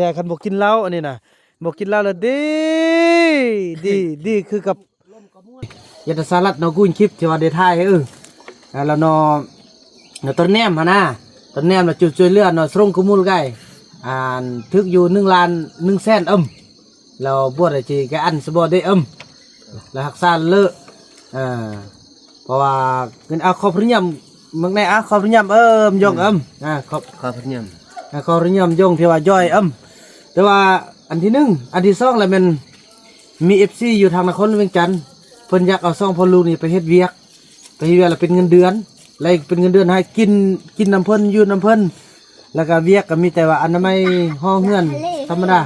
ແຕ່ຄັນບໍ່ກິນເຫຼົ້າອັນນີ້ນະ ບໍ່ກິນເຫຼົ້າແລ້ວດີ ດີ ດີຄືກັບ ຢາກໄດ້ສະຫຼັດເນາະ ກຸ້ນຄລິບທີ່ວ່າໄດ້ຖ່າຍ ເອີ ແລ້ວເນາະ ເນາະ ຕົ້ນແໜມຫັ້ນນະ ຕົ້ນແໜມລະຈຸຊ່ວຍເຫຼືອເນາະ ສະຫຼົງກະມູນໄກ ອັນ ຖືກຢູ່ໜຶ່ງລ້ານໜຶ່ງແສນ ອືມ ລາວບວດໃຫ້ຈີກະອັນສະບໍ່ເດ ອືມ ລະຮັກສາເລີ ເອີ ເພາະວ່າເງິນ ອາ ຂໍພະຍາຍາມ ເບິ່ງແດ່ ອາ ຂໍພະຍາຍາມ ເອີ ຢອງ ອືມ ອາ ຂໍ ຂໍພະຍາຍາມ ອາ ຂໍພະຍາຍາມຢອງທີ່ວ່າຍ່ອຍ ອືມ ແຕ່ວ່າອັນທີໜຶ່ງ ອັນທີສອງລະແມ່ນ ມີເອັຟຊີຢູ່ທາງນະຄອນຫຼວງວຽງຈັນ ເພິ່ນຢາກເອົາສອງພໍ່ລູກນີ້ໄປເຮັດວຽກ ໄປເຮັດວຽກລະເປັນເງິນເດືອນ ລະເປັນເງິນເດືອນໃຫ້ກິນ ກິນນຳເພິ່ນ ຢູ່ນຳເພິ່ນ ລະກະວຽກກະມີແຕ່ວ່າອະນາໄມຫໍເຮືອນທຳມະດາ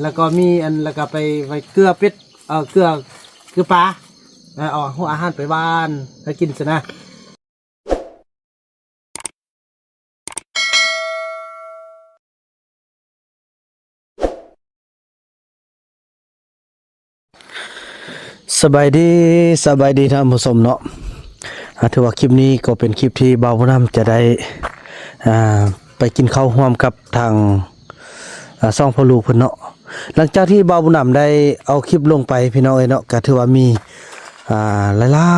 ລະກໍມີອັນ ລະກະໄປ ໄປເກືອເປັດ ເອີ ເກືອ ເກືອປາ ເອົາອາຫານໄປຫວ່ານໃຫ້ກິນຊັ້ນນະ. ສະບາຍດີ ສະບາຍດີທ່ານຜູ້ຊົມເນາະ ອາ ຖືວ່າຄລິບນີ້ກໍເປັນຄລິບທີ່ບ່າວບຸນນຳຈະໄດ້ ອາ ໄປກິນເຂົ້າຮ່ວມກັບທາງ ອາ ສອງພໍ່ລູກເພິ່ນເນາະ. ຫຼັງຈາກທີ່ບ່າວບຸນນຳໄດ້ເອົາຄລິບລົງໄປພີ່ນ້ອງເອີຍເນາະ ກະຖືວ່າມີ ອາ ຫຼາ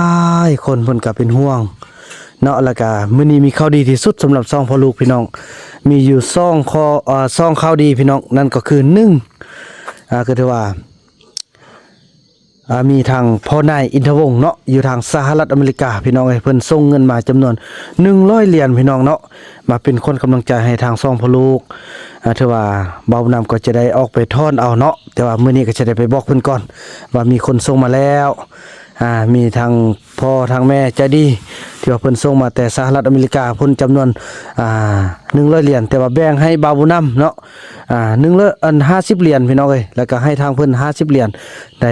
ຍໆຄົນເພິ່ນກະເປັນຫ່ວງເນາະ ລະກະມື້ນີ້ມີຂ່າວດີທີ່ສຸດສຳລັບສອງພໍ່ລູກພີ່ນ້ອງ ມີຢູ່ສອງຂໍ້ ອາ ສອງຂ່າວດີພີ່ນ້ອງ ນັ້ນກໍຄື ໜຶ່ງ ອາ ກະຖືວ່າ ອາ ມີທາງພໍ່ນາຍ ອິນທະວົງ ເນາະ ຢູ່ທາງສະຫະລັດອາເມລິກາພີ່ນ້ອງເອີຍ ເພິ່ນສົ່ງເງິນມາຈຳນວນໜຶ່ງຮ້ອຍຫຼຽນພີ່ນ້ອງເນາະ ມາເປັນຂວັນກຳລັງໃຈໃຫ້ທາງສອງພໍ່ລູກ ອາ ຖືວ່າບ່າວບຸນນຳກໍຈະໄດ້ອອກໄປຖອນເອົາເນາະ ແຕ່ວ່າມື້ນີ້ກໍຈະໄດ້ໄປບອກເພິ່ນກ່ອນວ່າມີຄົນສົ່ງມາແລ້ວ ອາ ມີທັງພໍ່ທັງແມ່ໃຈດີ ທີ່ວ່າເພິ່ນສົ່ງມາແຕ່ສະຫະລັດອາເມລິກາພຸ້ນ ຈຳນວນ ອາ ໜຶ່ງຮ້ອຍຫຼຽນ ແຕ່ວ່າແບ່ງໃຫ້ບ່າວບຸນນຳເນາະ ອາ ໜຶ່ງຮ້ອຍ ອັນ ຫ້າສິບຫຼຽນພີ່ນ້ອງເອີຍ ແລ້ວກໍໃຫ້ທາງເພິ່ນຫ້າສິບຫຼຽນ ໄດ້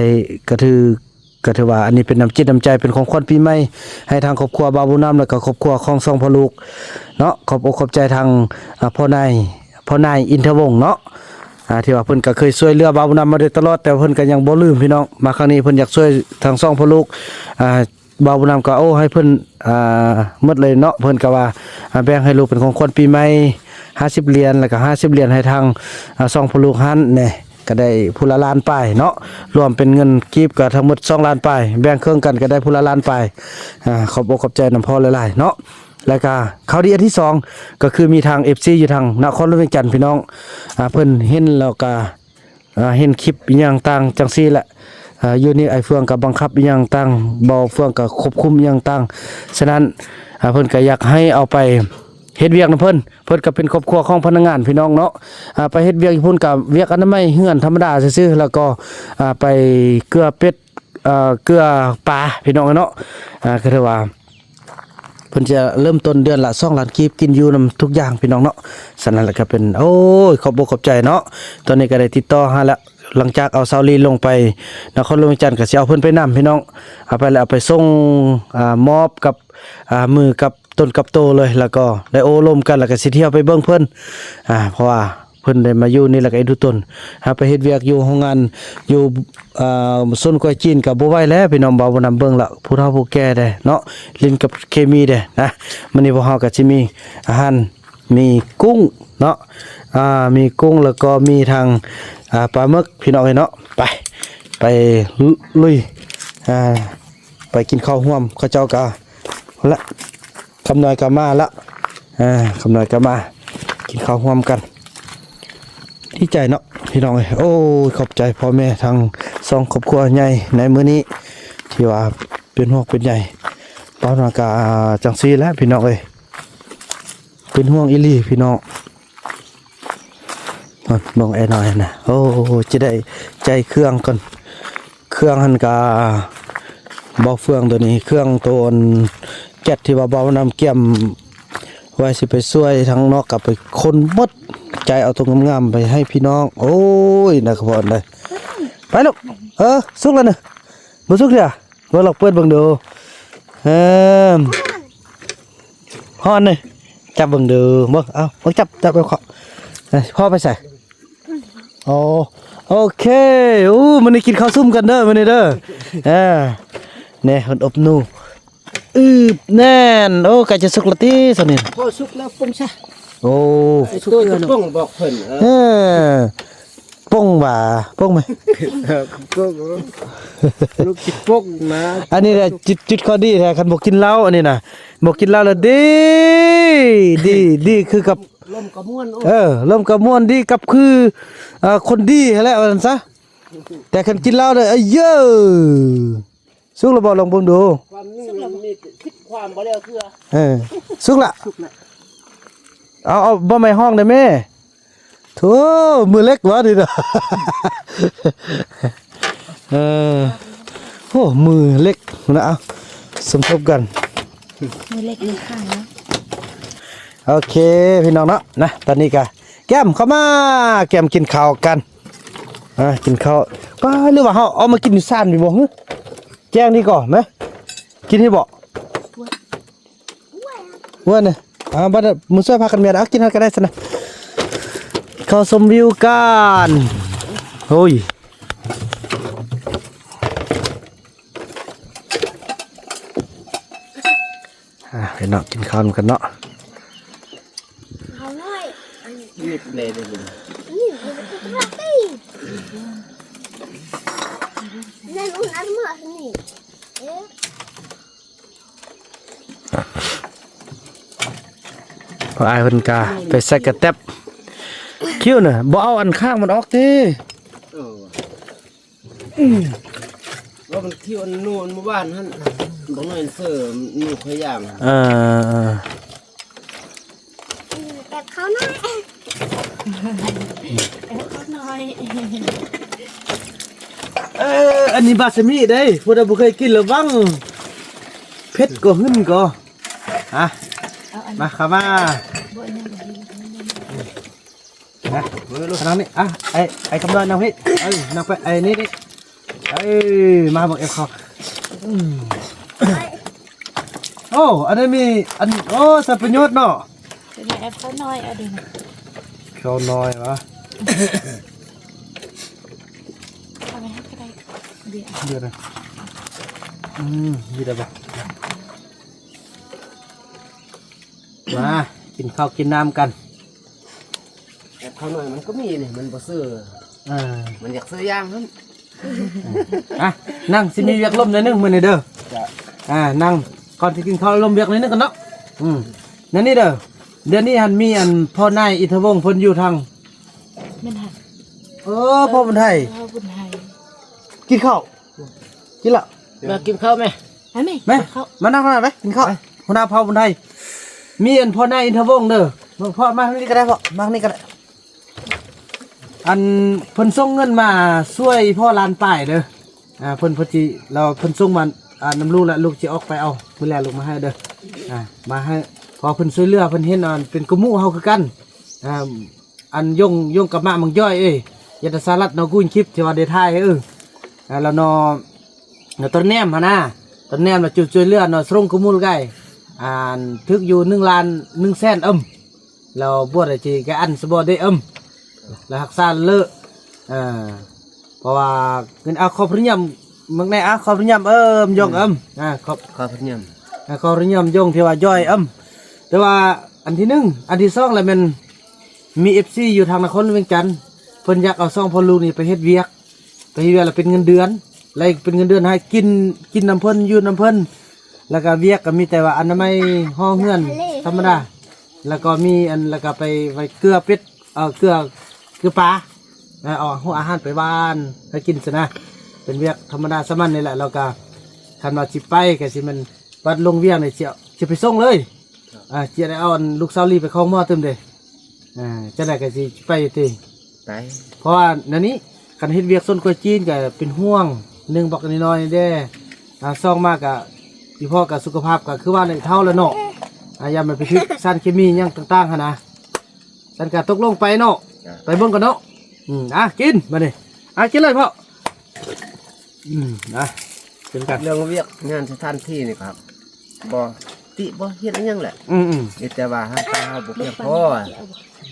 ກໍຖື ກໍຖືວ່າອັນນີ້ເປັນນ້ຳຈິດນ້ຳໃຈ ເປັນຂອງຂວັນປີໃໝ່ໃຫ້ທາງຄອບຄົວບ່າວບຸນນຳ ແລ້ວກໍຄອບຄົວຂອງສອງພໍ່ລູກເນາະ ຂອບອົກຂອບໃຈທາງ ອາ ພໍ່ນາຍ ພໍ່ນາຍ ອິນທະວົງ ເນາະ ອາ ທີ່ວ່າເພິ່ນກໍເຄີຍຊ່ວຍເຫຼືອບ່າວບຸນນຳມາໂດຍຕະຫຼອດ ແຕ່ວ່າເພິ່ນກໍຍັງບໍ່ລືມພີ່ນ້ອງ ມາຄັ້ງນີ້ເພິ່ນຢາກຊ່ວຍທັງສອງພໍ່ລູກ ອາ ບ່າວບຸນນຳກໍ ໂອ້ ໃຫ້ເພິ່ນ ອາ ໝົດເລີຍເນາະ ເພິ່ນກໍວ່າ ອາ ແບ່ງໃຫ້ລູກເປັນຂອງຂວັນປີໃໝ່ຫ້າສິບຫຼຽນ ແລ້ວກໍຫ້າສິບຫຼຽນໃຫ້ທາງ ອາ ສອງພໍ່ລູກຫັ້ນແນ່ ກໍໄດ້ຜູ້ລະລ້ານປາຍເນາະ ລວມເປັນເງິນກີບກໍທັງໝົດສອງລ້ານປາຍ ແບ່ງເຄິ່ງກັນກໍໄດ້ຜູ້ລະລ້ານປາຍ ອາ ຂອບອົກຂອບໃຈນຳພໍ່ຫຼາຍໆເນາະ ແລ້ວກໍຂ່າວດີອັນທີສອງ ກໍຄືມີທາງເອັຟຊີຢູ່ທາງນະຄອນຫຼວງວຽງຈັນພີ່ນ້ອງ ອາ ເພິ່ນເຫັນແລ້ວກໍ ອາ ເຫັນຄລິບອີ່ຫຍັງຕ່າງຈັ່ງຊີ້ແຫຼະ ອາ ຢູ່ນີ້ອ້າຍເຟືອງກໍບັງຄັບອີ່ຫຍັງຕ່າງ ບ່າວເຟືອງກໍຄວບຄຸມອີ່ຫຍັງຕ່າງ ສະນັ້ນ ອາ ເພິ່ນກໍຢາກໃຫ້ເອົາໄປເຮັດວຽກນຳເພິ່ນ ເພິ່ນກໍເປັນຄອບຄົວຂອງພະນັກງານພີ່ນ້ອງເນາະ ອາ ໄປເຮັດວຽກຢູ່ພຸ້ນກໍວຽກອະນາໄມເຮືອນທຳມະດາຊື່ໆ ແລ້ວກໍ ອາ ໄປເກືອເປັດ ເອີ ເກືອປາພີ່ນ້ອງເນາະ ອາ ກໍຖືວ່າ ເພິ່ນຈະເລີ່ມຕົ້ນເດືອນລະສອງລ້ານກີບ ກິນຢູ່ນຳທຸກຢ່າງພີ່ນ້ອງເນາະ ສະນັ້ນລະກະເປັນ ໂອ້ຍ ຂອບອົກຂອບໃຈເນາະ ຕອນນີ້ກະໄດ້ຕິດຕໍ່ຫາລະ ຫຼັງຈາກເອົາສາວລີລົງໄປນະຄອນຫຼວງວຽງຈັນ ກະຊິເອົາເພິ່ນໄປນຳພີ່ນ້ອງ ເອົາໄປລະເອົາໄປສົ່ງ ອາ ມອບກັບ ອາ ມືກັບຕົນກັບໂຕເລີຍ ລະກໍໄດ້ໂອ້ລົມກັນ ລະກະຊິທ່ຽວໄປເບິ່ງເພິ່ນ ອາ ເພາະວ່າ ເພິ່ນໄດ້ມາຢູ່ນີ້ແລ້ວກໍເອັນດູຕົນ ຫາໄປເຮັດວຽກຢູ່ໂຮງງານ ຢູ່ ເອີ ສວນກ້ວຍຈີນກໍບໍ່ໄຫວແລ້ວພີ່ນ້ອງ ເວົ້ານຳເບິ່ງລະ ຜູ້ເຖົ້າຜູ້ແກ່ແດ່ເນາະ ຫຼິ້ນກັບເຄມີແດ່ນະ ມື້ນີ້ພວກເຮົາກໍຊິມີອາຫານ ມີກຸ້ງເນາະ ອາ ມີກຸ້ງ ແລ້ວກໍມີທັງ ອາ ປາໝຶກ ພີ່ນ້ອງເອີຍເນາະ ໄປ ໄປລຸຍ ອາ ໄປກິນເຂົ້າຮ່ວມ ເຂົາເຈົ້າກໍ ລະ ຄຳນ້ອຍກໍມາລະ ເອີ ຄຳນ້ອຍກໍມາກິນເຂົ້າຮ່ວມກັນ ດີໃຈເນາະພີ່ນ້ອງເອີຍ ໂອ້ຍ ຂອບໃຈພໍ່ແມ່ທັງສອງຄອບຄົວໃຫຍ່ໃນມື້ນີ້ ທີ່ວ່າເປັນຫ່ວງເປັນໃຍ ເວົ້ານຳກະຈັ່ງຊີ້ແຫຼະພີ່ນ້ອງເອີຍ ເປັນຫ່ວງອີ່ຫຼີພີ່ນ້ອງ ເບິ່ງອ້າຍນ້ອຍຫັ້ນນະ ໂອ້ ຈະໄດ້ໃຈເຄື່ອງກ່ອນ ເຄື່ອງຫັ້ນກະ ບໍ່ເຟືອງໂຕນີ້ ເຄື່ອງໂຕອັນແກັດທີ່ວ່າເບົານຳກຽມໄວ້ຊິໄປຊ່ວຍທາງນອກ ກະໄປຂົນໝົດ ໃຈເອົາໂຕງາມໆໄປໃຫ້ພີ່ນ້ອງ ໂອ້ຍ ນະກະພອນເດີ ໄປລູກ ເອີ ສຸກແລ້ວນະ ບໍ່ສຸກເທື່ອ ເບິ່ງລອງເປີດເບິ່ງດູ ເອີ ຮ້ອນເດ້ ຈັບເບິ່ງດູ ເບິ່ງ ເອົາ ເບິ່ງ ຈັບ ຈັບເອົາເຄາະ ເອີ ພໍ່ໄປໃສ? ໂອ້ ໂອເຄ ໂອ້ ມື້ນີ້ກິນເຂົ້າຊຸມກັນເດີ ມື້ນີ້ເດີ ເອີ ແນ່ ເພິ່ນອົບໜູ ອືບ ແໜ້ນ ໂອ້ ໃກ້ຈະສຸກແລ້ວຕິ ຊະນີ້ ພໍສຸກແລ້ວປຸງຊະ ໂອ້ ໄອ້ໂຕຈະປົງບອກເພິ່ນ ເອີ ເອີ ປົງຫວາ ປົງໄໝ ເອີ ປົງ ລູກຊິປົງນະ ອັນນີ້ແຫຼະ ຈິດ ຈິດຂໍ້ດີແທ້ ຄັນບໍ່ກິນເຫຼົ້າ ອັນນີ້ນະ ບໍ່ກິນເຫຼົ້າແລ້ວດີ ດີ ດີຄືກັບ ລົມກໍມ່ວນ ເອີ ລົມກໍມ່ວນ ດີກັບຄື ເອີ ຄົນດີຫັ້ນແຫຼະ ວ່າຊັ້ນຊະ ແຕ່ຄັນກິນເຫຼົ້າເດີ ອາເຢີ ສຸກແລ້ວບໍ່? ລອງເບິ່ງດູ ຄວາມໜຶ່ງມັນມີສິບຄວາມບໍ່ແລ້ວເທື່ອ ເອີ ສຸກລະ ສຸກລະ ເອົາ ເອົາ ບໍ່ແມ່ນຮ້ອງໄດ້ແມ່ ໂທ້ ມືເລັກຫວານີ້ນະ ເອີ ໂອ້ ມືເລັກນະ ເອົາ ສົມທົບກັນ ມືເລັກມືຂ້າງເນາະ ໂອເຄ ພີ່ນ້ອງເນາະ ນະ ຕອນນີ້ກະ ແກ້ມເຂົ້າມາ ແກ້ມກິນເຂົ້າກັນ ອ່າ ກິນເຂົ້າ ປ້າ ຫຼືວ່າເຮົາເອົາມາກິນຢູ່ຊານນີ້ບໍ່? ແຈ້ງນີ້ກໍແມ ກິນນີ້ບໍ່? ເວີ້ຍ ອ່າ ບັດມື້ຊ່ວຍພາກັນເມຍ ເອົາ ກິນຫັ້ນກໍໄດ້ຊັ້ນນະ ເຂົ້າຊົມວິວກັນ ໂອ້ຍ. ອ່າ ພີ່ນ້ອງກິນເຂົ້ານຳກັນເນາະ ເອົາໜ້ອຍ ນີ້ເດ້ ນີ້ ນີ້ ນີ້ ນີ້ ນີ້ ນີ້ ນີ້ ນີ້ ພໍ່ອ້າຍເພິ່ນກະໄປໃສ່ກະແຕັບ ຄິ້ວນະ ບໍ່ເອົາອັນຂ້າງມັນອອກຕິ ເອີ ວ່າມັນຄິ້ວອັນໂນ້ນມື້ວານຫັ້ນ ບັກນ້ອຍເສີມໜູຂ້ອຍຢ່າງ ເອີ ແກະເຂົ້າໜ້ອຍ ແກະເຂົ້າໜ້ອຍ ເອີ ອັນນີ້ບາຊາມິເດ້ ຜູ້ໃດບໍ່ເຄີຍກິນລະວັງ ເຜັດກໍຫຶ່ນກໍ ອ່ະ ເອົາອັນ ມາ ເຂົ້າມາ ບໍ່ອັນນັ້ນກໍດີ ນະ ເບິ່ງລູກ ນັ່ງນີ້ ອ່ະ ໄອ້ ໄອ້ຄຳນ້ອຍນັ່ງພີ້ ເອີ ນັ່ງໄປ ໄອ້ ນີ້ ນີ້ ເອີ ມາເບິ່ງແອບເຂົ້າ ອືມ ໂອ້ ອັນນີ້ມີ ອັນ ໂອ້ ໃຊ້ປະໂຫຍດເນາະ ເປັນຫຍັງແອບເຂົ້ານ້ອຍ ເອົາເດ້ ເຂົ້ານ້ອຍຫວາ ເອົາໄປໃຫ້ກໍໄດ້ ເບຍ ເບຍນະ ອືມ ມີແຕ່ບໍ່ ມາ ກິນເຂົ້າກິນນ້ຳກັນ ແອບເຂົ້າໜ້ອຍມັນກໍມີນີ້ ມັນບໍ່ຊື້ ເອີ ມັນຢາກຊື້ຢ່າງນັ້ນ ອ່ະ ນັ່ງ ຊິມີວຽກລົມໜ້ອຍໜຶ່ງມື້ນີ້ເດີ ອ່າ ນັ່ງ ກ່ອນຊິກິນເຂົ້າລົມວຽກໜ້ອຍໜຶ່ງກ່ອນເນາະ ອືມ ແນວນີ້ເດີ ດຽວນີ້ຫັ້ນມີອັນພໍ່ນາຍອິນທະວົງເພິ່ນຢູ່ທາງ ແມ່ນຫະ ເອີ ພໍ່ບຸນໄທ ພໍ່ບຸນໄທ ກິນເຂົ້າ ກິນລະ ມາກິນເຂົ້າແມ່ ມາແມ່ ມາ ກິນເຂົ້າ ມານັ່ງໜ້ອຍໄປ ກິນເຂົ້າ ໄປ ຫົວໜ້າເຜົ່າບຸນໄທ ມີອັນພໍ່ນາຍອິນທະວົງເດີ ພໍ່ມາທາງນີ້ກໍໄດ້ ພໍ່ມາທາງນີ້ກໍໄດ້ ອັນເພິ່ນສົ່ງເງິນມາຊ່ວຍພໍ່ລ້ານປາຍເດີ ອ່າ ເພິ່ນ ເພິ່ນຊິ ລາວເພິ່ນສົ່ງມາ ອ່າ ນຳລູກ ແລະ ລູກຊິອອກໄປເອົາ ມື້ແລງລູກມາໃຫ້ເດີ ອ່າ ມາໃຫ້ ເພາະເພິ່ນຊ່ວຍເຫຼືອ ເພິ່ນເຫັນ ອັນ ເປັນກະໝູ່ເຮົາຄືກັນ ອ່າ ອັນຢົງ ຢົງກະມະມັງຍ່ອຍເອີຍ ຢາດສະຫຼັດເນາະ ກຸນຄລິບທີ່ວ່າໄດ້ຖ່າຍ ເອີ ແລ້ວເນາະ ເນາະ ຕົ້ນແໜມຫັ້ນນະ ຕົ້ນແໜມລະຈຸຊ່ວຍເຫຼືອເນາະ ສຣົງກຸມຸລໄກ ອັນ ຖືກຢູ່ໜຶ່ງລ້ານໜຶ່ງແສນອຶມ ແລ້ວບວດລະຈິກະອັນສະບໍເດອຶມ ລະຮັກສາເລີ ເອີ ເພາະວ່າເງິນ ອາ ຂໍພະຍາຍາມ ມັກແນ່ ອາ ຂໍພະຍາຍາມ ເອີ ຢອກອຶມ ອາ ຂໍ ຂໍພະຍາຍາມ ອາ ຂໍພະຍາຍາມຢອງທີ່ວ່າຍ່ອຍອຶມ ແຕ່ວ່າອັນທີໜຶ່ງ ອັນທີສອງລະແມ່ນ ມີເອັຟຊີຢູ່ທາງນະຄອນຫຼວງວຽງຈັນ ເພິ່ນຢາກເອົາສອງພໍ່ລູກນີ້ໄປເຮັດວຽກ ໄປເຮັດວຽກລະເປັນເງິນເດືອນ ລະເປັນເງິນເດືອນໃຫ້ກິນ ກິນນຳເພິ່ນ ຢູ່ນຳເພິ່ນ ລະກະວຽກກະມີແຕ່ວ່າອະນາໄມຫໍເຮືອນທຳມະດາ ລະກໍມີອັນ ລະກະໄປໄວ້ເກືອເປັດ ເອີ ເກືອ ເກືອປາ ເອົາອາຫານໄປຫວ່ານໃຫ້ກິນຊັ້ນນະ ເປັນວຽກທຳມະດາສາມັນນີ້ແຫຼະ ລະກະຄັນວ່າຊິໄປກະຊິແມ່ນ ບັດລົງວຽກນີ້ ຊິ ຊິໄປສົ່ງເລີຍ ອ່າ ຊິໄດ້ເອົາອັນລູກສາວລີໄປເຂົ້າໂຮງໝໍຕື່ມເດ້ ອ່າ ຈັ່ງໃດກໍຊິໄປຢູ່ຕິ ໄປ ເພາະວ່າແນວນີ້ ຄັນເຮັດວຽກສວນກ້ວຍຈີນກໍເປັນຫ່ວງ ໜຶ່ງບັກນ້ອຍໆແດ່ ອ່າ ສອງມາກໍ ອີ່ພໍ່ກໍສຸຂະພາບກໍຄືວ່າແຫຼະ ເຖົ້າແລ້ວເນາະ ອ່າ ຢ້ານມັນໄປຖືກສານເຄມີຫຍັງຕ່າງໆຫັ້ນນະ ຊັ້ນກໍຕົກລົງໄປເນາະ ໄປເບິ່ງກັນເນາະ ອືມ ອ່າ ກິນບາດນີ້ ອ່າ ກິນເລີຍພໍ່ ອືມ ນະ ເປັນການ ເລື່ອງວຽກງານສະຖານທີ່ນີ້ກໍບໍ່ຕິບໍ່ເຮັດອີ່ຫຍັງແຫຼະ ອືມໆ ມີແຕ່ວ່າຫາກເຮົາບໍ່ພຽງພໍ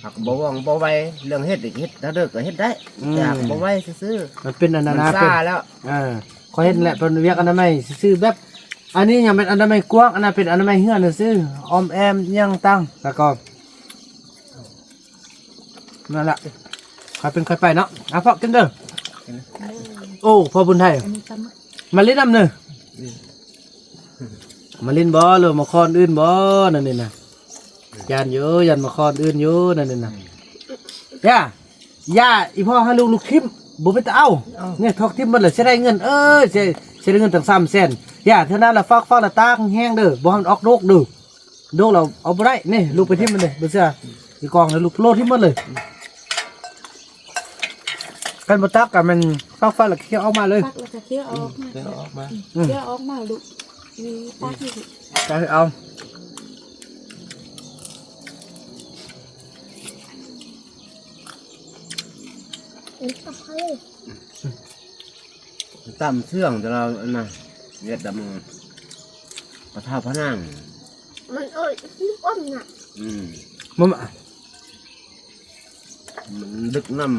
ຫາກບໍ່ວ່ອງບໍ່ໄວ ເລື່ອງເຮັດນີ້ເຮັດເທົ່າເດີກໍເຮັດໄດ້ ອືມ ແຕ່ຫາກບໍ່ໄວຊື່ໆ ມັນເປັນອັນນັ້ນນະ ມັນຊ້າແລ້ວ ເອີ ຂ້ອຍເຫັນແຫຼະ ເພິ່ນວຽກອະນາໄມຊື່ໆ ແບບ ອັນນີ້ຍັງເປັນອະນາໄມກວ້າງ ອັນນັ້ນເປັນອະນາໄມເຮືອນຊື່ໆ ອ້ອມແອ້ມຫຍັງຕ່າງ ແລ້ວກໍ ນັ້ນລະ ຄ່ອຍເປັນຄ່ອຍໄປເນາະ. ອ່ະ ພໍ່ກິນເດີ. ໂອ້ ພໍ່ບຸນໄທ ອັນນີ້ກໍ ມາຫຼິ້ນນຳເດີ. ມາຫຼິ້ນບໍ່ ຫຼືມາຄອນອື່ນບໍ່ ນັ້ນນີ້ນະ? ຢ້ານຢູ່ ຢ້ານມາຄອນອື່ນຢູ່ ນັ້ນນີ້ນະ. ຢ່າ ຢ່າ ອີພໍ່ຫາລູກ ລູກຖິ້ມ ບໍ່ເປັນຕາເອົາ. ເອົາ ນີ້ ຖອກຖິ້ມໝົດເລີຍ ເສຍດາຍເງິນ. ເອີ ເສຍ ເສຍດາຍເງິນຕັ້ງສາມແສນ. ຢ່າ ເທື່ອໜ້າລະຝາກ ຝາກລະຕາກແຮງເດີ ບໍ່ໃຫ້ມັນອອກໂດກເດີ. ໂດກແລ້ວເອົາບໍ່ໄດ້ ນີ້ ລູກໄປຖິ້ມມັນເດ້ ບໍ່ເຊື່ອ ອີກອງນະ ລູກໂລດຖິ້ມໝົດເລີຍ. ຄັນບໍ່ຕັກກະແມ່ນປັກໄຟແລ້ວເຄຍອອກມາເລີຍ ປັກແລ້ວກະເຄຍເອົາອອກມາ ເຄຍເອົາອອກມາ ອືມ ເຄຍເອົາອອກມາລູກ ນີ້ຕັກນີ້ ຕັກໃຫ້ເອົາ ເອີ ຕັກໃຫ້ ຕຳເຊື່ອງແຕ່ລະອັນນະ ວຽດນາມ ປະທ້າວພະນາງ ມັນເອີຍ ອອມນະ ອືມ ມັນ ມັນດຶກນ້ຳ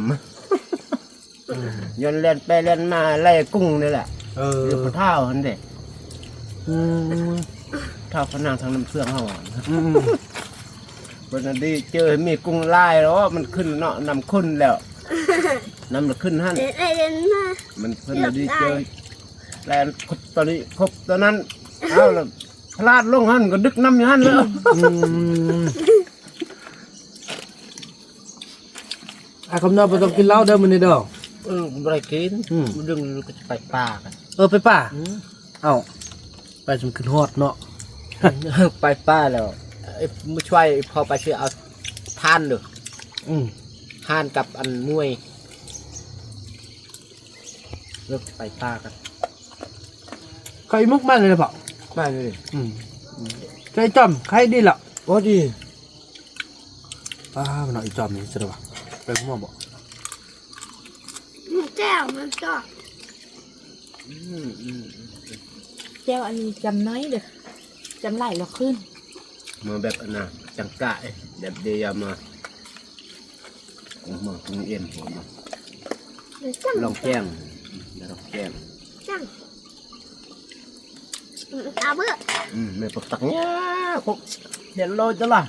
ຍ້ອນແລ່ນໄປແລ່ນມາໄລ່ກຸ້ງນີ້ແຫຼະ ເອີ ຢູ່ປະທ້າວຫັ້ນເດ້ ອືມ ທ້າວພະນາງທາງນ້ຳເຊື່ອງເຮົາ ອືມ ເພິ່ນນະດີເຈີມີກຸ້ງຫຼາຍແລ້ວ ມັນຂຶ້ນເນາະ ນ້ຳຂຶ້ນແລ້ວ ນ້ຳລະຂຶ້ນຫັ້ນ ເອີ ເອີ ມັນ ເພິ່ນນະດີເຈີ ແລ່ນຄົບຕອນນີ້ຄົບຕອນນັ້ນ ເອົາລະພະລາດລົງຫັ້ນກໍດຶກນ້ຳຢູ່ຫັ້ນແລ້ວ ອືມ ອາ ຄຳນ້ອຍບໍ່ຕ້ອງກິນເຫຼົ້າເດີມື້ນີ້ເດີ ເອີ ບໍ່ໄດ້ກິນ ອືມ ມື້ອື່ນກໍຈະໄປປ່າກັນ ເອີ ໄປປ່າ ອືມ ເອົ້າ ໄປຈົນຂຶ້ນຮອດເນາະ ໄປປ່າແລ້ວ ເອີ ມື້ຊ່ວຍພໍ່ໄປຊິເອົາຖ່ານເດີ ອືມ ຖ່ານກັບອັນມວຍ ເລີກໄປປ່າກັນ ເຂົາອີໝຶກມາເລີຍເນາະພໍ່ ມາເລີຍ ອືມ ເຈົ້າອີຈອມ ໄຂ້ດີລະ ໂອ້ ດີ ປ້າ ເນາະ ອີຈອມນີ້ ສະດວກ ໄປຫົວບໍ່ ແຈ່ວມັນຈອກ ອືມ ອືມ ແຈ່ວອັນນີ້ຈຳໜ້ອຍເດີ ຈຳຫຼາຍລະຄືນ ມາແບບອັນນະ ຈັງກະ ແບບເດຍາມາ ມາ ມາເອັນ ມາ ລອງແກງ ລອງແກງ ຈັງ ອືມ ຕາເບີ ອືມ ແມ່ນປັກຕັກຍາ ຄົກ ເຫັນໂລດຈະລະ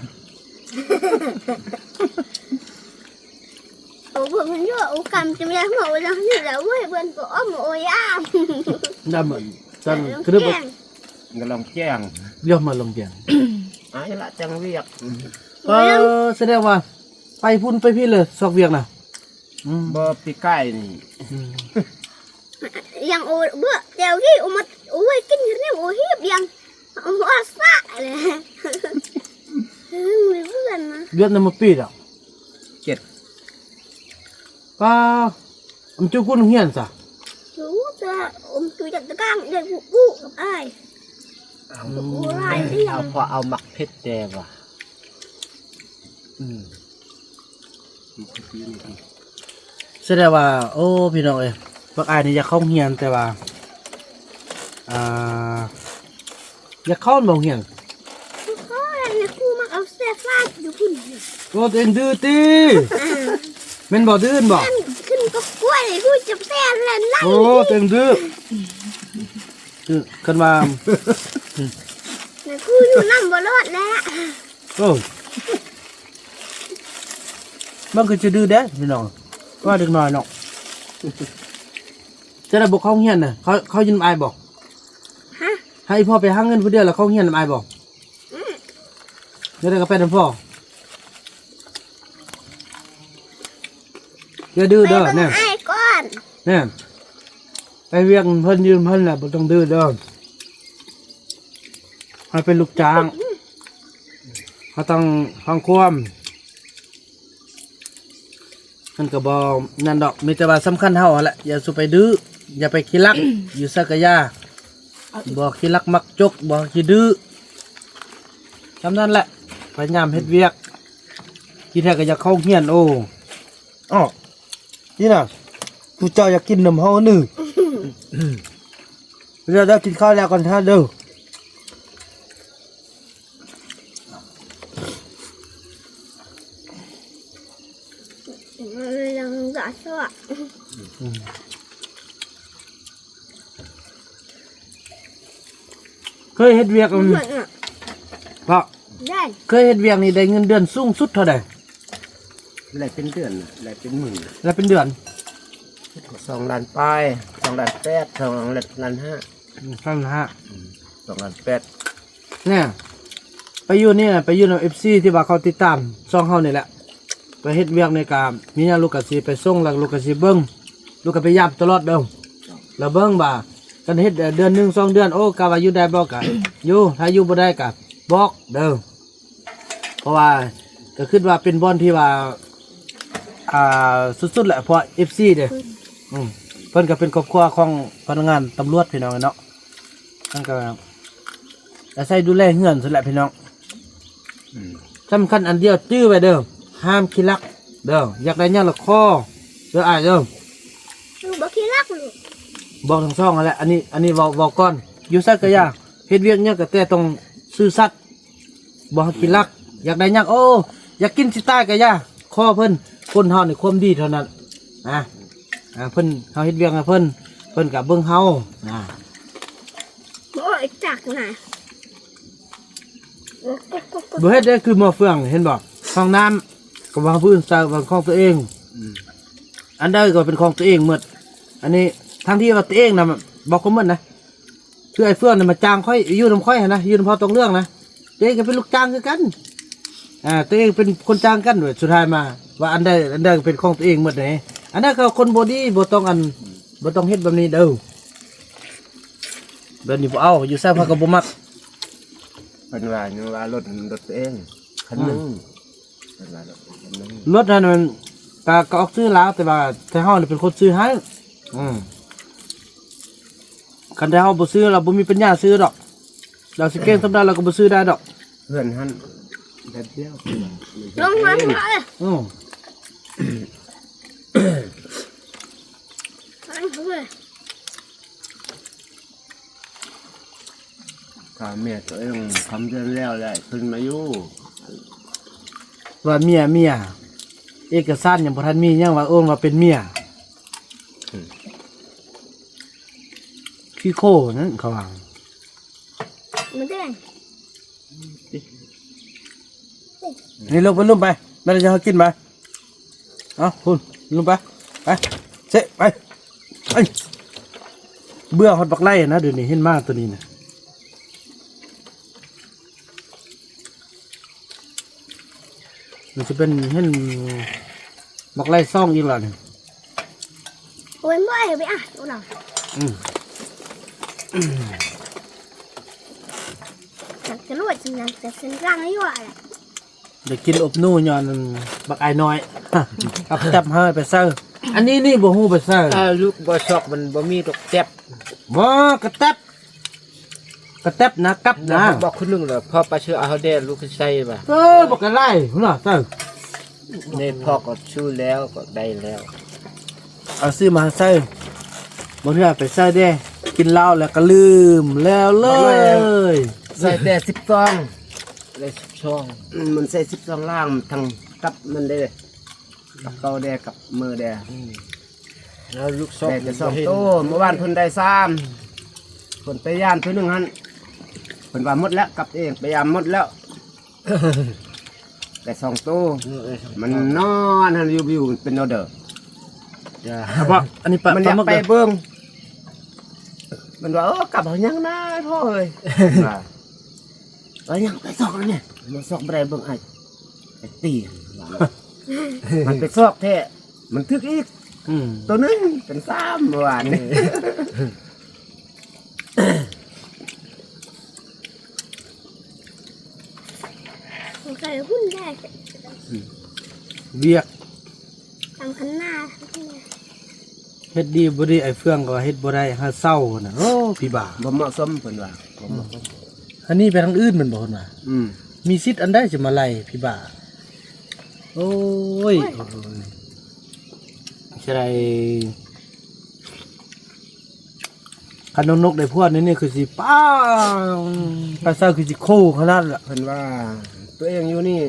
ໂອ້ ເບິ່ງມັນຢູ່ ໂອ້ ກຳຈະແມ່ນຫົວວ່າຈັ່ງຊີ້ແຫຼະ ໂອ້ຍ ເບິ່ງກໍອ້ອມ ໂອ້ຍ ອາ ດຳ ຈັ່ງ ລອງແກງ ກະລອງແກງ ຢອມມາລອງແກງ ອາຍລະຈັງວຽກ ເອີ ສະແດງວ່າ ໄປພຸ້ນໄປພີ້ເລີຍ ຊອກວຽກນະ ອືມ ບໍ່ ປີກາຍນີ້ ອືມ ຍັງໂອເບືອແຈວກີ້ ໂອມາ ໂອ້ຍ ກິນແນວໂອຮີບຍັງ ໂອອາສະແຫຼະ ເອີ ເບືອນະ ເດືອນນຳມາປີດອກ ເຈັດ ປ້າ ອຳຈຸກຸນຮຽນຊະ ຈຸແຕ່ອຳຈຸຈັດຕະກາງ ເດັກອຸກຸກັບອ້າຍ ອືມ ອຸກຸຫຼາຍເລື່ອງ ເອົາ ພໍເອົາໝາກເຜັດແດ່ວ່າ ອືມ ສະແດງວ່າ ໂອ້ ພີ່ນ້ອງເອີຍ ບັກອ້າຍນີ້ຢາກເຂົ້າໂຮງຮຽນ ແຕ່ວ່າ ອ່າ ຢາກເຂົ້າບໍ່ໂຮງຮຽນ ຄືເຂົາແຫຼະ ຄູມັກເອົາແສຟາດຢູ່ພຸ້ນ ໂອ້ ຕົວເອງດື້ຕິ ອ່າ ແມ່ນບໍ່ ດື້ບໍ່ ແມ່ນ ຂຶ້ນກໍກ້ວຍ ຄູຈັບແສແລ່ນໄລ່ ໂອ້ ຕົວເອງດື້ ຄືຄັນວ່າ ແມ່ນຄູຢູ່ນຳບໍ່ລອດແລ້ວ ໂອ້ ມັນຄືຈະດື້ແດ່ພີ່ນ້ອງ ວ່າເດັກນ້ອຍເນາະ ຈະໄດ້ບໍ່ເຂົ້າໂຮງຮຽນນະ ເຂົາ ເຂົາຢູ່ນຳອ້າຍບໍ່ ຮະ ໃຫ້ພໍ່ໄປຫາເງິນຜູ້ດຽວ ແລ້ວເຂົ້າໂຮງຮຽນນຳອ້າຍບໍ່ ອືມ ແລ້ວໄດ້ກໍໄປນຳພໍ່ ຢ່າດື້ເດີ ແນ່ ອ້າຍກ່ອນ ແນ່ ໄປວຽກເພິ່ນ ຢືມເພິ່ນລະ ບໍ່ຕ້ອງດື້ເດີ ໃຫ້ເປັນລູກຈ້າງ ເຮົາຕ້ອງຟັງຄວາມ ມັນກໍບໍ່ນັ້ນດອກ ມີແຕ່ວ່າສຳຄັນເຮົາຫັ້ນແຫຼະ ຢ່າສູ່ໄປດື້ ຢ່າໄປຂີ້ລັກ ຢູ່ໃສກໍຢ່າ ບໍ່ຂີ້ລັກມັກຈົກ ບໍ່ຂີ້ດື້ ຊ່ຳນັ້ນແຫຼະ ພະຍາຍາມເຮັດວຽກ ທີ່ແທ້ກໍຢາກເຂົ້າໂຮງຮຽນ ໂອ້ ອໍ ນີ້ນະ ຜູ້ເຈົ້າຢາກກິນນຳເຮົານີ້ ເດີ ເດີ ກິນເຂົ້າແລ້ວກ່ອນເດີ ຍັງກະຊວກ ເຄີຍເຮັດວຽກ ອືມ ເພາະ ເຄີຍເຮັດວຽກນີ້ໄດ້ເງິນເດືອນສູງສຸດເທົ່າໃດ? ໄລ່ເປັນເດືອນນະ ໄລ່ເປັນມື້ນະ ໄລ່ເປັນເດືອນ ສອງລ້ານປາຍ ສອງລ້ານແປດ ສອງລ້ານຫ້າ ອືມ ສອງລ້ານຫ້າ ອືມ ສອງລ້ານແປດ ແນ່ ໄປຢູ່ນີ້ນະ ໄປຢູ່ນຳເອັຟຊີທີ່ວ່າເຂົາຕິດຕາມຊ່ອງເຮົານີ້ແຫຼະ ໄປເຮັດວຽກນີ້ກະມີຫຍັງລູກກະຊິໄປສົ່ງ ແລ້ວລູກກະຊິເບິ່ງ ລູກກະໄປຢາມຕະຫຼອດເດີ້ ແລ້ວເບິ່ງວ່າ ຄັນເຮັດເດືອນໜຶ່ງສອງເດືອນ ໂອ້ ກະວ່າຢູ່ໄດ້ບໍ່ກະຢູ່ ຖ້າຢູ່ບໍ່ໄດ້ກະບອກເດີ້. ເພາະວ່າກະຄິດວ່າເປັນບ່ອນທີ່ວ່າ ອ່າ ສຸດໆແຫຼະ ເພາະເອັຟຊີເດ້ ອືມ ເພິ່ນກະເປັນຄອບຄົວຂອງພະນັກງານຕຳຫຼວດພີ່ນ້ອງເນາະ ມັນກະອາໄສດູແລເຮືອນຊັ້ນແຫຼະພີ່ນ້ອງ ອືມ ສຳຄັນອັນດຽວຈື່ໄວ້ເດີ້ ຫ້າມຂີ້ລັກເດີ້ ຢາກໄດ້ຫຍັງລະຂໍເດີ້ອ້າຍເດີ້ ບໍ່ຂີ້ລັກ ບອກທັງສອງຫັ້ນແຫຼະ ອັນນີ້ ອັນນີ້ເວົ້າ ເວົ້າກ່ອນ ຢູ່ໃສກະຢ່າ ເຮັດວຽກຫຍັງກະແຕ່ຕ້ອງຊື່ສັດ ບໍ່ໃຫ້ຂີ້ລັກ ຢາກໄດ້ຫຍັງ ໂອ້ ຢາກກິນຊິຕາຍກະຢ່າ ຂໍເພິ່ນ ຄົນເຮົານີ້ຄວາມດີເທົ່ານັ້ນນະ ອ່າ ເພິ່ນ ເຮົາເຮັດວຽກໃຫ້ເພິ່ນ ເພິ່ນກະເບິ່ງເຮົານະ ບໍ່ອອກຈັກນະ ບໍ່ເຮັດໄດ້ຄືໝໍ້ເຟືອງ ເຫັນບໍ່ ຫ້ອງນ້ຳກະວ່າຜູ້ອື່ນໃຊ້ ເປັນຂອງຕົວເອງ ອືມ ອັນໃດກະເປັນຂອງຕົວເອງໝົດ ອັນນີ້ທັງທີ່ວ່າຕົວເອງນະ ບອກຄວາມໝົດນະ ຄືໄອ້ເຟືອງນີ້ມາຈ້າງຂ້ອຍ ຢູ່ນຳຂ້ອຍຫັ້ນນະ ຢູ່ນຳພໍ່ຕອງເລື່ອງນະ ຕົວເອງກະເປັນລູກຈ້າງຄືກັນ ອ່າ ຕົວເອງເປັນຄົນຈ້າງກັນ ສຸດທ້າຍມາວ່າອັນໃດ ອັນໃດກະເປັນຂອງຕົວເອງໝົດເດ້ ອັນໃດກະຄົນບໍ່ດີ ບໍ່ຕ້ອງອັນ ບໍ່ຕ້ອງເຮັດແບບນີ້ເດີ້ ແບບນີ້ບໍ່ເອົາ ຢູ່ໃສເພິ່ນກະບໍ່ມັກ ເພິ່ນວ່າຍັງວ່າລົດ ລົດຕົວເອງຄັນໜຶ່ງ ອືມ ລົດຫັ້ນມັນກະ ກະອອກຊື່ລາວ ແຕ່ວ່າແຕ່ເຮົານີ້ເປັນຄົນຊື້ໃຫ້ ອືມ ຄັນແຕ່ເຮົາບໍ່ຊື້ ລາວບໍ່ມີປັນຍາຊື້ດອກ ລາວຊິເກັ່ງສ່ຳໃດລາວກະບໍ່ຊື້ໄດ້ດອກ ເຮືອນຫັ້ນແບບດຽວ ລົງມາ ອືມ ຖ້າເມຍຕົວເອງຄຳເດືອນແລ້ວແຫຼະ ຂຶ້ນມາຢູ່ ວ່າເມຍ ເມຍ ເອກະສານຍັງບໍ່ທັນມີ ຍັງວ່າໂອ້ນວ່າເປັນເມຍ ອືມ ຂີ້ໂຄນັ້ນເຂົາວ່າ ມັນເດ້ ນີ້ລົງໄປ ລົງໄປ ແມ່ນຈະເອົາກິນໄປ ເອົາພຸ້ນ ລົງໄປ ໄປ ເຊະ ໄປ ໄປ ເບື່ອຮອດບັກໄລ່ນະ ດຽວນີ້ເຫັນໝາໂຕນີ້ນະ ມັນຊິເປັນ ເຫັນບັກໄລ່ສອງອີກແລ້ວນີ້ ໂອ້ຍ ບໍ່ເອົາໄປອ່ະ ໂອ້ລະ ອືມ ຈັກຈະລວດຊິຫຍັງ ແຕ່ເສັ້ນກາງຢູ່ຫັ້ນແຫຼະ ໄດ້ກິນອົບໜູຍ້ອນບັກອ້າຍນ້ອຍ ເອົາແຕັບໃຫ້ໄປໃສ່ ອັນນີ້ນີ້ບໍ່ຮູ້ໄປໃສ່ ເອີ ລູກບໍ່ຊອກ ມັນບໍ່ມີດອກແຕັບ ບໍ່ ກະແຕັບ ກະແຕັບນະ ກັບນະ ບອກຄົນໜຶ່ງລະ ພໍໄປຊື້ເອົາເດ້ ລູກໃສ່ວ່າ ເອີ ບັກກະໄລ່ພຸ້ນນະ ໃສ່ ນີ້ພໍກະຊື້ແລ້ວ ກະໄດ້ແລ້ວ ເອົາຊື້ມາໃສ່ ບໍ່ເທື່ອໄປໃສ່ເດ້ ກິນເຫຼົ້າແລ້ວກະລືມແລ້ວເລີຍ ໃສ່ແຕ່ສິບສອງ ໄດ້ສິບສອງ ອືມ ມັນໃສ່ສິບສອງລ້າງ ທັງກັບມັນເດ້ ກັບເກົ່າແດ່ ກັບເມີແດ່ ອືມ ແລ້ວລູກຊອກ ໄດ້ແຕ່ສອງໂຕ ມື້ວານເພິ່ນໄດ້ສາມ ເພິ່ນໄປຢາມໂຕໜຶ່ງຫັ້ນ ເພິ່ນວ່າໝົດແລ້ວ ກັບເອງໄປຢາມໝົດແລ້ວ ໄດ້ສອງໂຕ ເອີ ໄດ້ສອງໂຕ ມັນນອນຫັ້ນຢູ່ໆ ເປັນແນວເດີ ຢ່າ ອັນນີ້ປະ ມັນຢາກໄປເບິ່ງ ມັນວ່າ ເອີ ກັບເຮົາຍັງນາພໍ່ເອີຍ ວ່າ ເອີ ຍັງໄປຊອກແລ້ວນີ້ ມາຊອກບໍ່ໄດ້ ເບິ່ງອ້າຍ ໄອ້ຕີ ມັນໄປຊອກແທ້ ມັນຖືກອີກ ອືມ ໂຕໜຶ່ງເປັນສາມ ເມື່ອວານນີ້ ໃສ່ຫຸ້ນແທ້ ອືມ ວຽກ ທາງຄັນນາ ເຮັດດີບໍ່ດີ ໄອ້ເຟືອງກະເຮັດບໍ່ໄດ້ ຫາເຊົານະ ໂອ້ ພີ່ບ້າ ບໍ່ເໝາະສົມ ເພິ່ນວ່າ ບໍ່ເໝາະສົມ ອືມ ອັນນີ້ໄປທາງອື່ນແມ່ນບໍ່ ເພິ່ນວ່າ ອືມ ມີສິດອັນໃດຈະມາໄລ່ ພີ່ບ້າ ໂອ້ຍ ໂອ້ຍ ເສຍດາຍ ຄັນນ້ອງນົກໄດ້ຜົວນີ້ ຄືຊິປ້າງ ໄປໃສຄືຊິໂຄຂະໜາດລະ ເພິ່ນວ່າ ຕົວເອງຢູ່ນີ້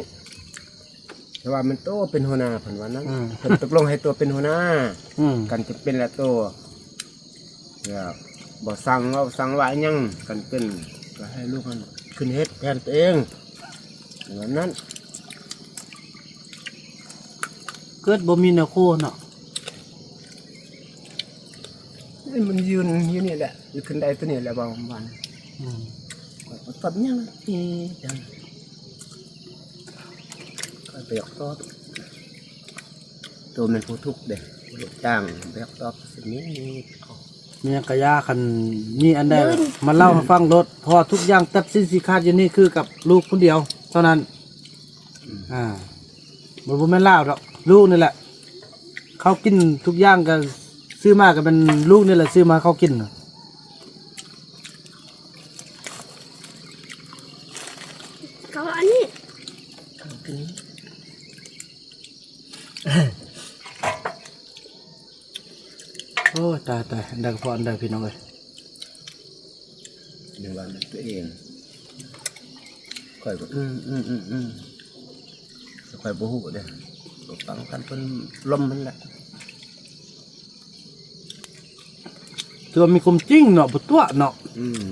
ແຕ່ວ່າມັນໂຕເປັນຫົວໜ້າ ເພິ່ນວ່ານັ້ນ ອືມ ເພິ່ນຕົກລົງໃຫ້ໂຕເປັນຫົວໜ້າ ອືມ ກັນຈະເປັນລະໂຕ ແລ້ວບໍ່ສັ່ງເວົ້າສັ່ງວ່າຫຍັງ ກັນເປັນ ກະໃຫ້ລູກຫັ້ນຂຶ້ນເຮັດແທນໂຕເອງ ເພິ່ນວ່ານັ້ນ. ເກີດບໍ່ມີແນວໂຄເນາະ. ນີ້ມັນຢືນຢູ່ນີ້ແຫຼະ ຢູ່ຂຶ້ນໄດ້ຕົວນີ້ແຫຼະ ເວົ້າວານ. ອືມ ຂ້ອຍກໍຕອບຫຍັງ ເອີຫຍັງ ຂ້ອຍບໍ່ຢາກຕອບ. ໂຕແມ່ນຜູ້ທຸກເດ້ ລູກຈ້າງ ບໍ່ຢາກຕອບ. ມີຫຍັງກະຢ່າ ຄັນມີອັນໃດມາເລົ່າໃຫ້ຟັງໂລດ ເພາະວ່າທຸກຢ່າງຕັດສິນຊີ້ຂາດຢູ່ນີ້ຄືກັບລູກຜູ້ດຽວເທົ່ານັ້ນ. ອ່າ ມັນບໍ່ແມ່ນລາວດອກ ລູກນີ້ແຫຼະ ເຂົາກິນທຸກຢ່າງກະຊື້ມາ ກະແມ່ນລູກນີ້ແຫຼະຊື້ມາໃຫ້ເຂົາກິນ. ເຂົາອັນນີ້ ເຂົາກິນ. ໂອ້ຍ ຕາຍໆ ອັນໃດກະເພາະອັນໃດພີ່ນ້ອງເອີຍ. ຍັງວ່າແມ່ນຕົວເອງ ຂ້ອຍກໍ ອືມໆໆໆ ຂ້ອຍບໍ່ຮູ້ເດ້ ກໍຟັງຄັນເພິ່ນລົມຫັ້ນແຫຼະ. ຄືວ່າມີຄວາມຈິງເນາະ ບໍ່ຕົວະເນາະ. ອືມ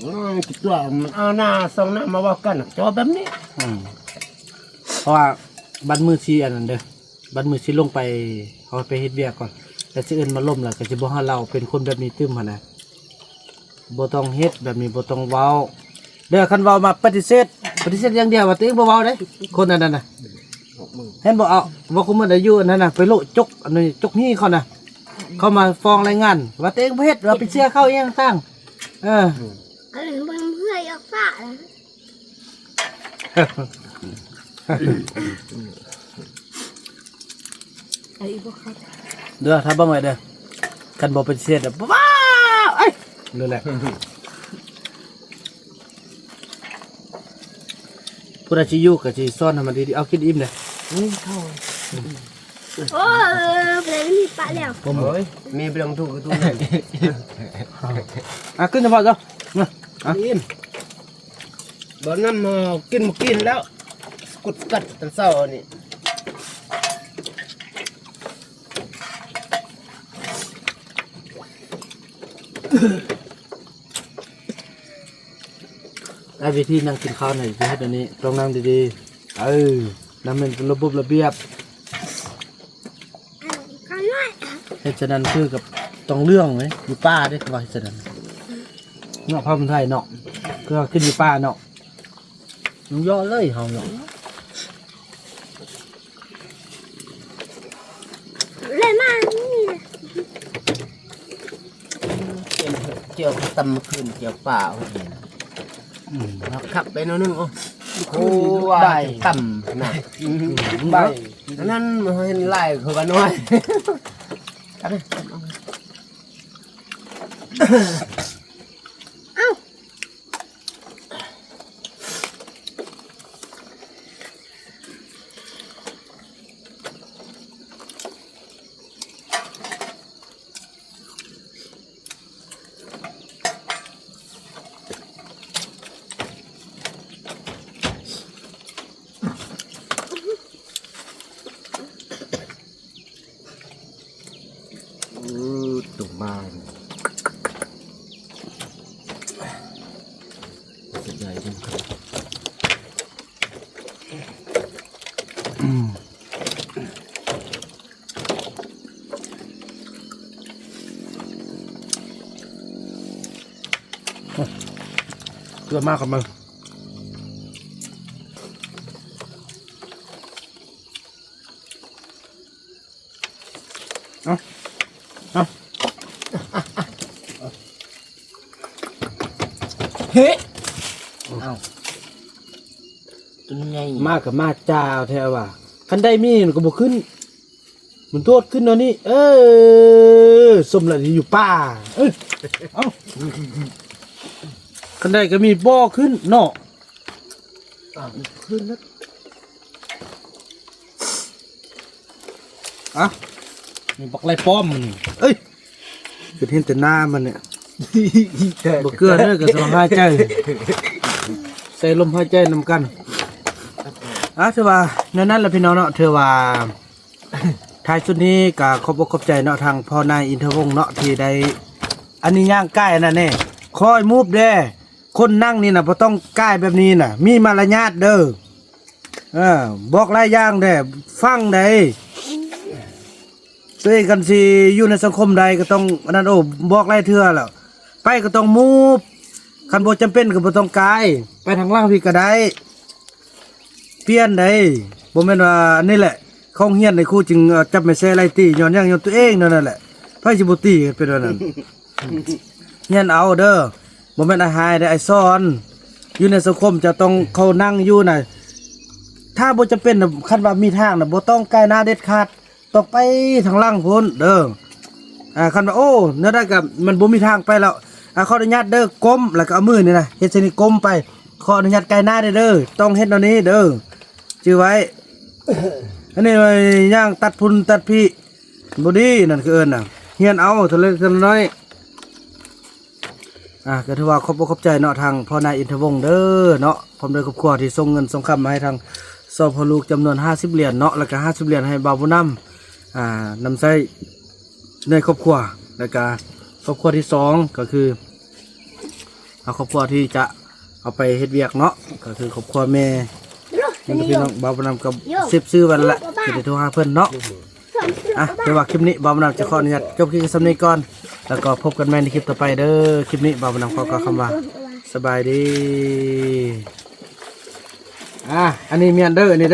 ໂອ້ຍ ຕົວະ ມັນເອົາໜ້າສອງໜ້າມາເວົ້າກັນ ຈອບແບບນີ້. ອືມ ເພາະວ່າບັດມື້ຊິອັນນັ້ນເດີ ບັດມື້ຊິລົງໄປ ເຮົາໄປເຮັດວຽກກ່ອນ ແລ້ວຊິເອີ້ນມາລົມ ແລ້ວກໍຊິບໍ່ໃຫ້ລາວເປັນຄົນແບບນີ້ຕື່ມຫັ້ນນະ. ບໍ່ຕ້ອງເຮັດແບບນີ້ ບໍ່ຕ້ອງເວົ້າເດີ. ຄັນເວົ້າມາປະຕິເສດ ປະຕິເສດຢ່າງດຽວ ວ່າຕົວເອງບໍ່ເວົ້າເດ້ ຄົນອັນນັ້ນນະ. ເຫັນບໍ່ ເອົາ ເວົ້າຄົນໝົດອາຍຸອັນນັ້ນນະ ໄປໂລະຈົກ ອັນນີ້ຈົກຫີເຂົານະ ເຂົາມາຟ້ອງລາຍງານ ວ່າຕົວເອງບໍ່ເຮັດ ວ່າໄປເຊື່ອເຂົາອີ່ຫຍັງຕ່າງ. ເອີ ອັນນີ້ເບິ່ງເພື່ອຢາກຟ້າ. ເດີ ຖ້າເບິ່ງໄວ້ເດີ ຄັນບໍ່ປະຕິເສດ ວ້າວ ເອີຍ ນັ້ນແຫຼະ. ຜູ້ໃດຊິຢູ່ກໍຊິສອນໃຫ້ມັນດີໆ. ເອົາ ກິນອີ່ມເດີ. ນີ້ເຂົ້າ ໂອ້ຍ ເອີ ເປັນມີປະແລ້ວ. ໂອ້ຍ ມີເລື່ອງທຸກຄືທຸກ. ອ່ະ ຂຶ້ນສະເພາະເຈົ້າ ມາ ອ່ະ ອີ່ມ. ບໍ່ນຳ ເຮົາກິນບໍ່ກິນແລ້ວ ກຸດກັດແຕ່ເຊົ້ານີ້. ໄອ້ວິທີນັ່ງກິນເຂົ້ານີ້ ຊິເຮັດອັນນີ້ ຕ້ອງນັ່ງດີໆ. ເອີ ນຳເປັນລະບົບລະບຽບ. ເຮັດສະນັ້ນຄືກັບຕ້ອງເລື່ອງເດ້ ຢູ່ປ່າເດ້ ເຂົາວ່າເຮັດສະນັ້ນເນາະ. ພາຄົນໄທເນາະ ຄືວ່າຂຶ້ນຢູ່ປ່າເນາະ ຍັງເຍາະເລີຍເຮົາເນາະ. ເລີຍມານີ້ ແຈ່ວ ແຈ່ວຕຳຄືນ ແຈ່ວປາ. ອືມ ຄັກໄປໜ້ອຍໜຶ່ງ. ໂອ້ ໂອ້ ວ່າຕຳນະ ອືມ ໄປ ອັນນັ້ນເຫັນຫຼາຍຄືວ່ານ້ອຍ. ເອົ້າ. ໂອ້ ຕົວມາ ເສຍດາຍເດ້. ເກືອມາກກັບມັນ. ເອົາ ເອົາ ເຮີ້ຍ ເອົາ ຕົວໃຫຍ່ ມາກໍມາຈ້າວແທ້ວ່າ ຄັນໄດ້ມີມັນກໍບໍ່ຂຶ້ນ ມັນໂດດຂຶ້ນແນວນີ້ ເອີ ສົມແລ້ວທີ່ຢູ່ປ່າ ເອີ ເອົາ ຄັນໄດ້ກໍມີບໍ່ຂຶ້ນເນາະ. ອ່າ ຂຶ້ນແລ້ວ ອ່ະ ມີບັກໄລ່ປ້ອມມັນນີ້ ເອີຍ ຄືເຫັນແຕ່ໜ້າມັນນີ້ ບໍ່ເກືອເດີ ກໍສະຫາຍໃຈ ໃສ່ລົມຫາຍໃຈນຳກັນ. ອ່າ ຖືວ່າແນວນັ້ນລະພີ່ນ້ອງເນາະ ຖືວ່າ ທ້າຍສຸດນີ້ກໍຂອບອົກຂອບໃຈເນາະ ທາງພໍ່ນາຍອິນທະວົງເນາະ ທີ່ໄດ້ອັນນີ້ຍ່າງກາຍອັນນັ້ນແນ່ ຄ່ອຍມູບແດ່ ຄົນນັ່ງນີ້ນະ ບໍ່ຕ້ອງກາຍແບບນີ້ນະ ມີມາລະຍາດເດີ ເອີ ບອກຫຼາຍຢ່າງແດ່ ຟັງໃດ ຕົວເອງຄັນຊິຢູ່ໃນສັງຄົມໃດກໍຕ້ອງອັນນັ້ນ ໂອ້ ບອກຫຼາຍເທື່ອແລ້ວ ໄປກໍຕ້ອງມູບ ຄັນບໍ່ຈຳເປັນກໍບໍ່ຕ້ອງກາຍ ໄປທາງຫຼັງພີ້ກໍໄດ້ ປ່ຽນໄດ້ ບໍ່ແມ່ນວ່າອັນນີ້ແຫຼະ ເຂົ້າໂຮງຮຽນໃນຄູຈຶ່ງ ເອີ ຈັບໄມ້ແຊໄລ່ຕີ ຍ້ອນຫຍັງ? ຍ້ອນຕົວເອງນັ້ນແຫຼະ ໃຜຊິບໍ່ຕີເປັນແບບນັ້ນ? ຮຽນເອົາເດີ ບໍ່ແມ່ນອ້າຍຮ້າຍເດີ ອ້າຍສອນ ຢູ່ໃນສັງຄົມຈະຕ້ອງເຂົ້ານັ່ງຢູ່ນະ ຖ້າບໍ່ຈຳເປັນນະ ຄັນວ່າມີທາງນະ ບໍ່ຕ້ອງກາຍໜ້າເດັດຂາດ ຕ້ອງໄປທາງຫຼັງພຸ້ນເດີ ອ່າ ຄັນວ່າ ໂອ້ ແນວໃດກໍມັນບໍ່ມີທາງໄປແລ້ວ ອ່າ ຂໍອະນຸຍາດເດີ ກົ້ມ ແລ້ວກໍເອົາມືນີ້ນະ ເຮັດໃສ່ນີ້ກົ້ມໄປ ຂໍອະນຸຍາດກາຍໜ້າແດ່ເດີ ຕ້ອງເຮັດແນວນີ້ເດີ ຈື່ໄວ້ ອັນນີ້ຍ່າງຕັດພຸ້ນຕັດພີ້ ບໍ່ດີ ນັ້ນຄືເອີ້ນນະ ຮຽນເອົາເທື່ອເລັກເທື່ອນ້ອຍ. ອ່າ ກໍຖືວ່າຂອບອົກຂອບໃຈເນາະ ທາງພໍ່ນາຍອິນທະວົງເດີເນາະ ພ້ອມດ້ວຍຄອບຄົວທີ່ສົ່ງເງິນສົ່ງຄຳມາໃຫ້ທາງສອງພໍ່ລູກຈຳນວນຫ້າສິບຫຼຽນເນາະ ແລ້ວກໍຫ້າສິບຫຼຽນໃຫ້ບ່າວບຸນນຳ ອ່າ ນຳໃຊ້ໃນຄອບຄົວ ແລ້ວກໍຄອບຄົວທີສອງ ກໍຄື ເອົາຄອບຄົວທີ່ຈະເອົາໄປເຮັດວຽກເນາະ ກໍຄືຄອບຄົວແມ່ ແລ້ວກໍພີ່ນ້ອງ ບ່າວບຸນນຳກໍເຊບຊື່ໄວ້ແລ້ວ ຈະໄດ້ໂທຫາເພິ່ນເນາະ ອ່ະ ແຕ່ວ່າຄລິບນີ້ບ່າວບຸນນຳຈະຂໍອະນຸຍາດຈົບຄລິບສ່ຳນີ້ກ່ອນ ແລ້ວກໍພົບກັນໃໝ່ໃນຄລິບຕໍ່ໄປເດີ ຄລິບນີ້ບ່າວບຸນນຳຂໍກ່າວຄຳວ່າ ສະບາຍດີ ອ່າ ອັນນີ້ແມ່ນເດີ ອັນນີ້ເດີ.